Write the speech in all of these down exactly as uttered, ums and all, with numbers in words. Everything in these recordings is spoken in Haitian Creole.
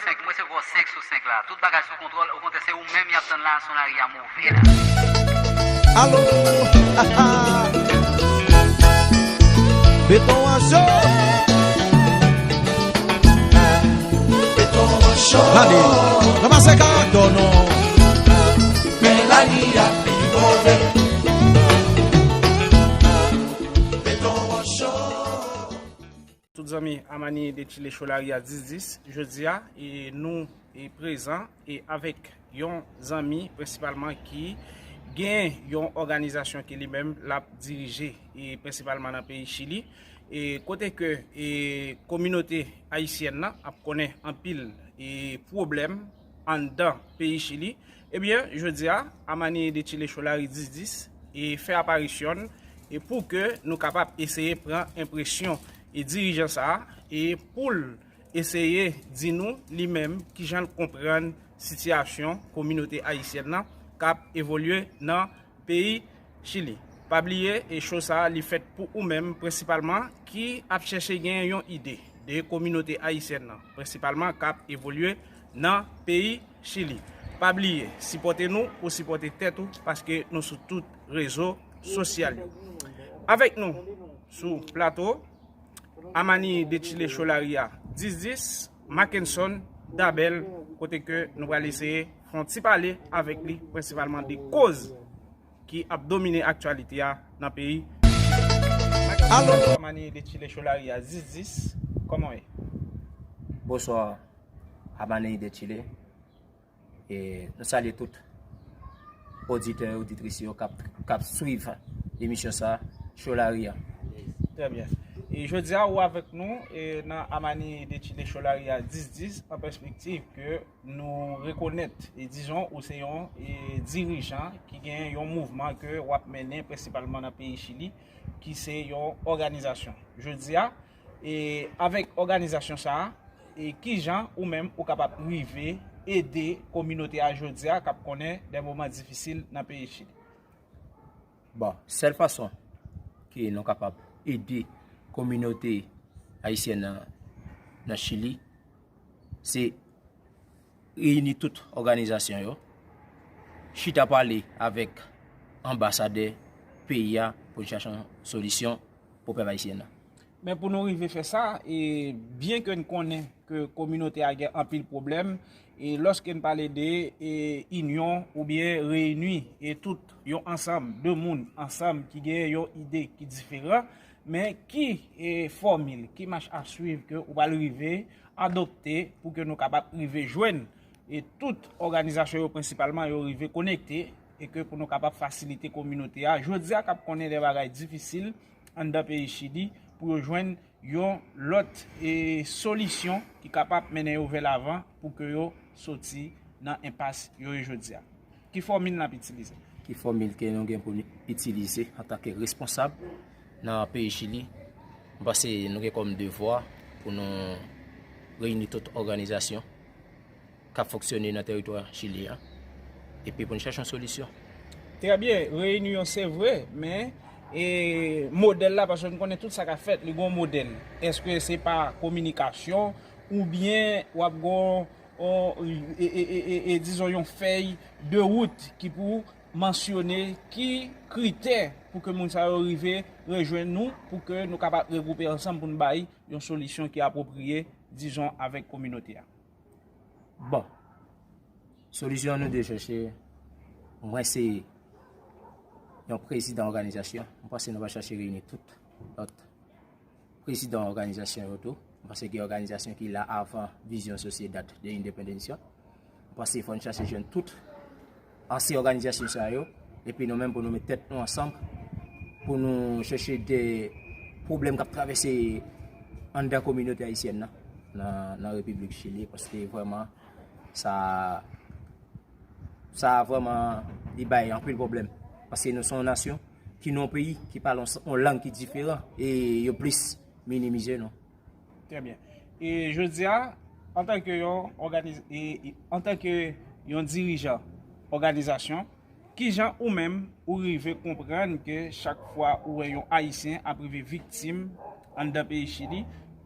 Senk, mwen se vò senk sou senk la. Tout bagay sou kontwòl, okontrè, se ou menm y ap tann la, son lari a move la. Alo! Beton an cho! Beton an cho! Gade, nan pase karaktè w non. Men lari a pi move. Beton an cho! Tout zanmi Amani de Chile Cholari a dis dis, jodi a, e nou e prezan e avèk yon zanmi prensipalman ki gen yon òganizasyon ke li menm l ap dirije e prensipalman nan peyi Chili, e kote ke e kominote ayisyèn nan ap konnen anpil e pwoblèm anndan peyi Chili. Ebyen, jodi a, Amani de Chile Cholari dis dis e fè aparisyon l e pou ke nou kapab eseye pran enpresyon e dirijan sa a e pou l eseye di nou li menm kijan l konprann sitiyasyon kominote ayisyèn nan k ap evolye nan peyi Chili. Pa bliye, e cho sa a, li fèt pou ou menm prensipalman ki ap chèche gen yon ide de kominote ayisyèn nan, prensipalman k ap evolye nan peyi Chili. Pa bliye, sipòte nou pou sipòte tèt ou, paske nou sou tout rezo sosyal yo. Avèk nou sou plato, Amani de Chile Cholari a dis dis, Mackenson Dabel, kote ke nou pral eseye fè yon ti pale avèk li, prensipalman de koz ki ap domine aktyalite a nan peyi. Alo, Amani de Chile Cholari a dis dis, kòman w ye? Bonswa, Amani de Chile. E nou salye tout oditè, oditris yo k ap, k ap swiv emisyon sa, Cholari a. Trè byen. E jodi a, ou avèk nou e nan Amani de Chile Cholari a dis dis, an pèspektiv ke nou rekonèt, e dizon, ou se yon e dirijan ki gen yon mouvman ke w ap mennen prensipalman nan peyi Chili, ki se yon òganizasyon. Jodi a, e avèk òganizasyon sa a, e kijan ou menm ou kapab rive ede kominote a jodi a k ap konnen de moman difisil nan peyi Chili? Bon, sèl fason ke nou kapab ede kominote ayisyèn nan, nan Chili, se reyini tout òganizasyon yo, chita pale avèk anbasadè peyi a pou n chache yon solisyon pou pèp ayisyen an. Men pou nou rive fè sa, e byen ke n konnen ke kominote a gen anpil pwoblèm, e lòske n pale de e inyon oubyen reyini e tout yon ansanm de moun ansanm ki gen yon ide ki diferan, men ki e fòmil, ki mach a swiv ke ou pral rive adopte pou ke nou kapab rive jwenn e tout òganizasyon yo prensipalman yo rive konekte e ke pou nou kapab fasilite kominote a jodi a k ap konnen de bagay difisil anndan peyi Chili pou yo jwenn yon lòt e solisyon ki kapab mennen yo vè lavan pou ke yo soti nan enpas yo ye jodi a. Ki fòmil n ap itilize? Ki fòmil ke nou gen pou n itilize antanke responsab nan peyi Chili? M panse nou gen kòm devwa pou nou reyini tout òganizasyon k ap fonksyone nan teritwa Chili a, epi pou n chache yon solisyon. Trè byen, reyinyon se vre, men e modèl la, paske n konnen tout sa k ap fèt, li gen yon modèl. Èske se pa kominikasyon, oubyen w ap gen yon, e, e, e, e, e, dizon, yon fèy de wout ki pou mansyone ki kritè pou ke moun sa yo rive rejwenn nou, pou ke nou kapab regwoupe ansanm pou n bay yon solisyon ki apwopriye, dizon, avèk kominote a? Bon, solisyon nou dwe chèche, mwen se yon prezidan òganizasyon, m panse nou va chache reyini tout lòt prezidan òganizasyon yo tou. M panse gen òganizasyon ki la avan vizyon Sociedad de Independencia. M panse fò n chache jwenn tout ansyen òganizasyon sa yo, epi nou menm pou nou met tèt nou ansanm, pou nou chèche de pwoblèm k ap travèse anndan kominote ayisyèn nan, nan, nan Repiblik Chili, paske vrèman, sa, sa vrèman, li bay anpil pwoblèm. Paske nou se yon nasyon ki nan yon peyi ki pale yon, yon lang ki diferan, e yo plis minimize nou. Trè byen. E jodi a, antanke yon òganiz-, e, e, antanke yon dirijan òganizasyon, kijan ou menm ou rive konprann ke chak fwa ou wè yon Ayisyen ap rive viktim anndan peyi Chili,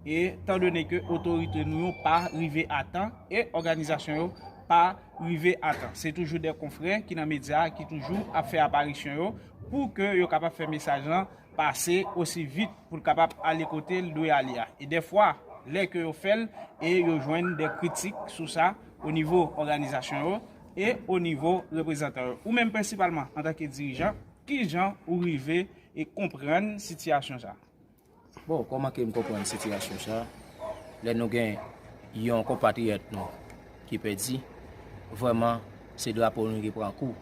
etan done ke otorite nou yo pa rive a tan e òganizasyon yo pa rive a tan. Se toujou de konfrè ki nan medya ki toujou ap fè aparisyon yo pou ke yo kapab fè mesaj lan pase osi vit pou l kapab ale kote l dwe ale a. E dèfwa, lè ke yo fè l e yo jwenn de kritik sou sa o nivo òganizasyon yo e o nivo reprezantan yo. Ou menm prensipalman antanke dirijan, ki jan ou rive e konprann sitiyasyon sa? Bon, kòman ke m konprann sitiyasyon sa? Lè nou gen yon konpatriyòt nou ki pèdi, vrèman, se drapo nou ki pran kou.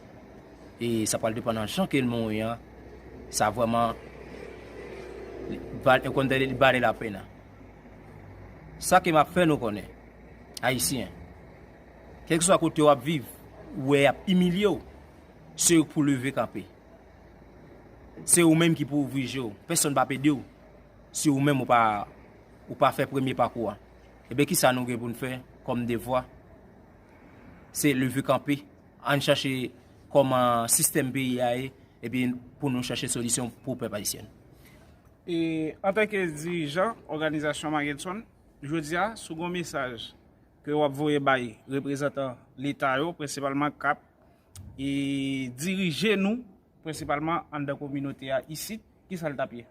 E sa pral depann nan jan ke l mouri an, sa vrèman, li ba- e konn li bale lapenn nan. Sa ke m ap fè nou konnen, Ayisyen, kèlkeswa kote w ap viv, ou wè y ap imilye w, se ou k pou leve kanpe. Se ou menm ki pou ouvri je w. Pèsonn p ap ede w si ou menm ou pa, ou pa fè premye pakou a. Ebyen, kisa nou gen pou n fè kòm devwa? Se leve kanpe, ann chache kòman sistèm peyi a ye, epi pou nou chache solisyon pou pèp ayisyen. E antanke dirijan òganizasyon Magenson, jodi a, si w gen yon mesaj ke w ap voye bay reprezantan Leta yo, prensipalman k ap e dirije nou, prensipalman anndan kominote a isit, kisa l t ap ye?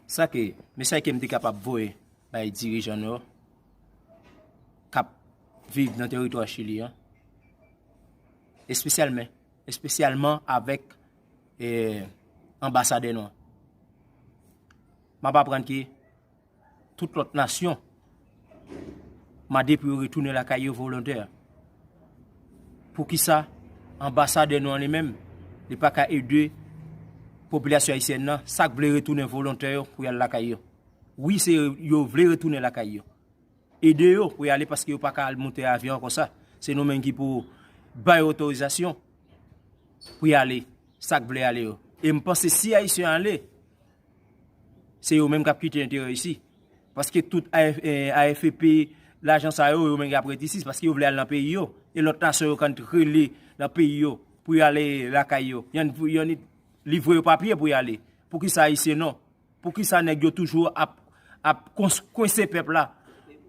Sa ke, mesaj ke m te kapab voye bay dirijan nou yo k ap viv nan teritwa Chili an, espesyalman, espesyalman avèk eh, anbasadè nou an. M ap aprann ke tout lòt nasyon mande pou yo retounen lakay yo volontè. Poukisa anbasadè nou an li menm, li pa ka ede popilasyon ayisyèn nan, sa k vle retounen volontè yo pou y al lakay yo? Wi, se yo vle retounen lakay yo. Ede yo pou y ale paske yo pa ka al moute avyon konsa. Se nou menm ki pou bay otorizasyon pou y ale, sa k vle ale yo. E m panse si Ayisyen ale, se yo menm k ap kite enterè isi. Paske tout A F, eh, A F P, lajan sa yo, yo menm k ap ret isi, paske yo vle al nan peyi yo. E lòt nasyon yo konn rele nan peyi yo pou y ale lakay yo. Y ann, y ann livre yo papye pou y ale. Poukisa Ayisyen non? Poukisa nèg yo toujou ap, ap kons- kwense pèp la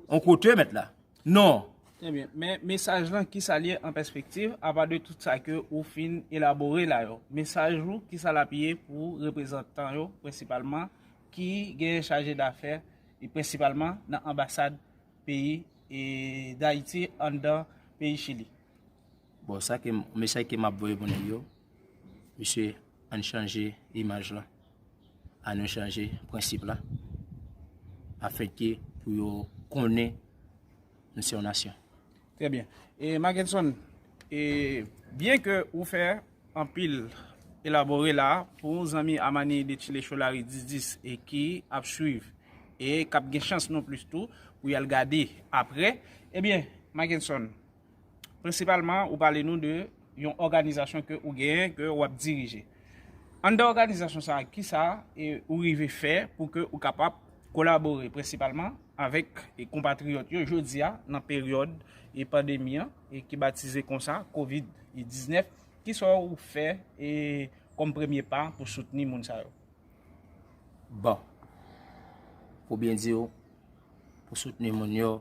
yon kote mèt la? Non. Trè byen. Men mesaj lan, kisa l ye an pèspektiv, apa de tout sa ke ou fin elabore la yo? Mesaj ou, kisa l ap ye pou reprezantan yo, prensipalman, ki genyen chaje dafè, e prensipalman nan anbasad peyi e Dayiti anndan peyi Chili? Bon, sa ke m- mesaj ke m ap voye pou nèg yo, mesye, ann chanje imaj la. Ann nou chanje prensip la. Afenke pou yo konnen nou se yon nasyon. Trè byen. E Magenson, e byen ke ou fè anpil elabore la pou zanmi Amani de Chile Cholari dis dis e ki ap swiv e k ap gen chans non plis tou pou y al gade apre, ebyen, Magenson, prensipalman, ou pale nou de yon òganizasyon ke ou genyen, ke w ap dirije. Anndan òganizasyon sa a, kisa e ou rive fè pou ke ou kapab kolabore prensipalman avèk e konpatriyòt yo jodi a nan peryòd e pandemi an e ki batize konsa kovid diznèf? Kisa ou fè e kòm premye pa pou soutni moun sa yo? Bon, pou byen di w, pou soutni moun yo,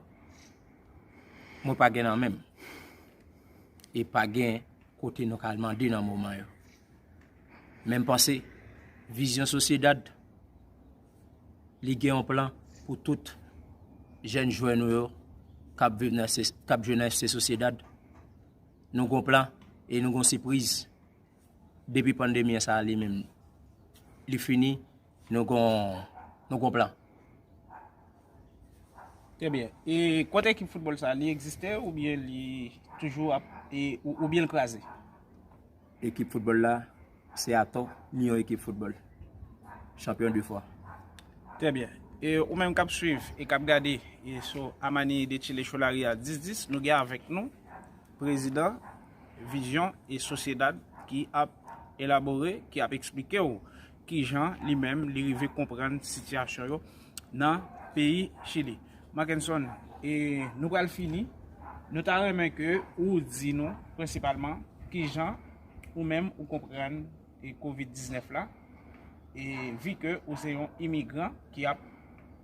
mwen pa gen nan men m. E pa gen kote nou ka al mande nan moman yo. Men m panse, vizyon Sosyedad, li gen yon plan pou tout jèn jwè nou yo k ap viv nan F C, k ap jwe nan F C Sosyedad. Nou gon plan e nou gon sipriz. Depi pandemi an sa li menm, li fini, nou gon, nou gon plan. Trè byen. E kote ekip foutbòl sa, li egziste oubyen li toujou ap, e, ou, oubyen l kraze? Ekip foutbòl la, se atò, li yon ekip foutbòl. Chanpyon de fwa. Trè byen. E ou menm k ap swiv e k ap gade e sou Amani de Chile Cholari a dis dis, nou gen avèk nou prezidan Vizyon e Sosyedad ki ap elabore, ki ap eksplike w kijan li menm li rive konprann sitiyasyon yo nan peyi Chili. Makenson, e nou pral fini. Nou ta renmen ke ou di nou prensipalman kijan ou menm ou konprann e kovid diznèf la, e vi ke ou se yon imigran ki ap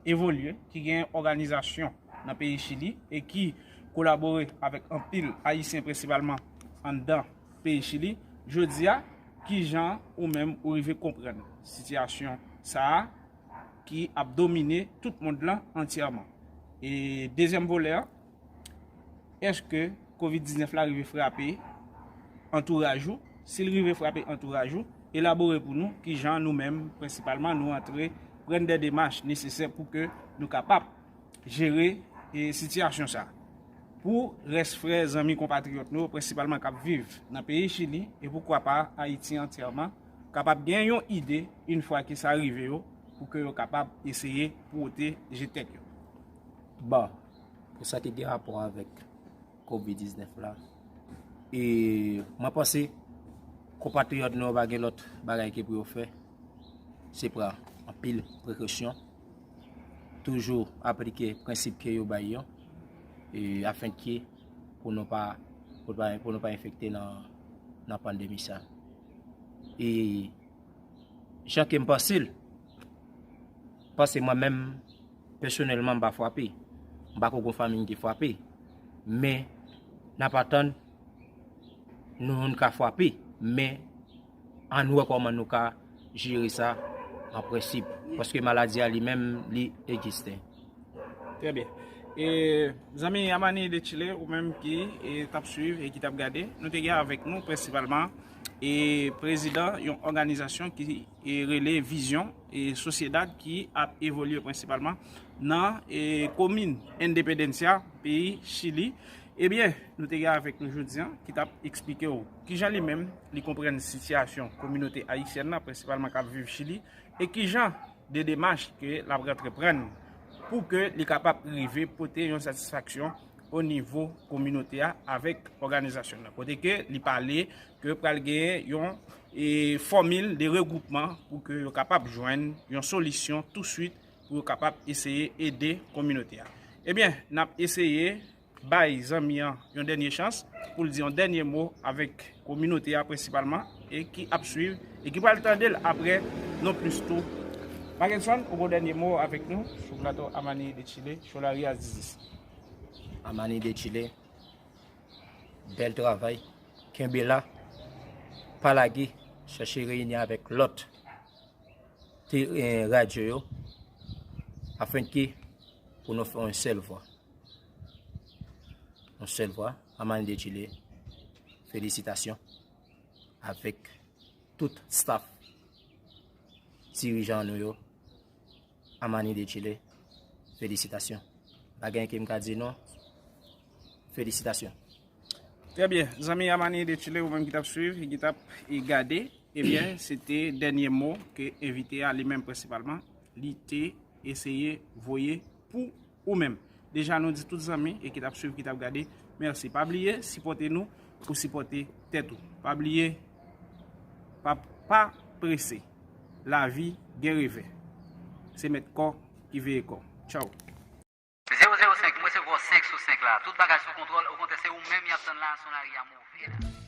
evolye, ki gen òganizasyon nan peyi Chili e ki kolabore avèk anpil Ayisyen prensipalman anndan peyi Chili, jodi a, kijan ou menm ou rive konprann sitiyasyon sa a ki ap domine tout mond lan antyèman? E dezyèm volè an, èske kovid diznèf la rive frape antouraj ou? Si l rive frape antouraj ou, elabore pou nou kijan nou menm, prensipalman, nou antre pran de demach nesesè pou ke nou kapab jere e sitiyasyon sa a. Pou rès frè, zanmi, konpatriyòt nou, prensipalman k ap viv nan peyi Chili, e poukwa pa Ayiti antyèman, kapab gen yon ide, yon fwa ke sa rive yo, pou ke yo kapab eseye pwoteje tèt yo. Bon, pou sa ki gen rapò avèk kovid diznèf la, e mwen panse konpatriyòt nou yo pa gen lòt bagay ke pou yo fè, se pran anpil prekosyon, toujou aplike prensip ke yo bay yo, e afenke pou nou pa pou nou pa, pou nou pa enfekte nan, nan pandemi sa. E jan ke m panse l, paske mwen menm, pèsonèlman, m pa frape. M pa ko gon fanmi m ki frape. Men, n ap atann nou youn ka frape. Men, ann wè kòman nou ka jere sa an prensip. Paske maladi a li menm, li egziste. Trè byen. E, zanmi Amani de Chile, ou menm ki e, t ap swiv e ki t ap gade, nou te gen avèk nou prensipalman e prezidan yon òganizasyon ki e, rele Vizyon e Sociedad ki ap evolye prensipalman nan e, komin Independencia, peyi Chili. Ebyen, nou te gen avèk nou jodi a ki t ap eksplike w kijan li menm li konprann sitiyasyon kominote ayisyèn nan, prensipalman k ap viv Chili, e kijan de demach ke l ap antreprann pou ke li kapab rive pote yon satisfaksyon o nivo kominote a avèk òganizasyon nan. Kote ke li pale ke pral genyen yon e, fòmil de regwoupman pou ke yo kapab jwenn yon solisyon touswit pou yo kapab eseye ede kominote a. Ebyen, n ap eseye bay zanmi an yon dènye chans pou l di yon dènye mo avèk kominote a prensipalman e ki ap swiv e ki pral tande l apre non plis tou. Mackenson, ou gon dènye mo avèk nou sou plato Amani de Chile, Cholari Azizis. Amani de Chile, bèl travay, kenbe la, pa lage, chache reyini avèk lòt te, eh, radyo yo, afenke pou nou fè yon sèl vwa. Yon sèl vwa, Amani de Chile, felisitasyon avèk tout staff dirijan nou yo, Amani de Chile, felisitasyon. Pa gen anyen ke m ka di non, felisitasyon. Trè byen, zanmi Amani de Chile, ou menm ki t ap swiv e ki t ap e, gade, ebyen, se te dènye mo ke envite a li menm prensipalman, li te eseye voye pou ou menm. Deja nou di tout zanmi e ki t ap swiv, ki t ap gade, mèsi. Pa bliye sipòte nou pou sipòte tèt ou. Pa bliye, pa, pa prese. Lavi gen revè. Se mèt kò ki veye kò. Tchaw. Zewo zewo senk, m resevwa w senk sou senk la. Tout bagay sou kontwòl, okontrè se ou menm y ap tann la, son lari a move la.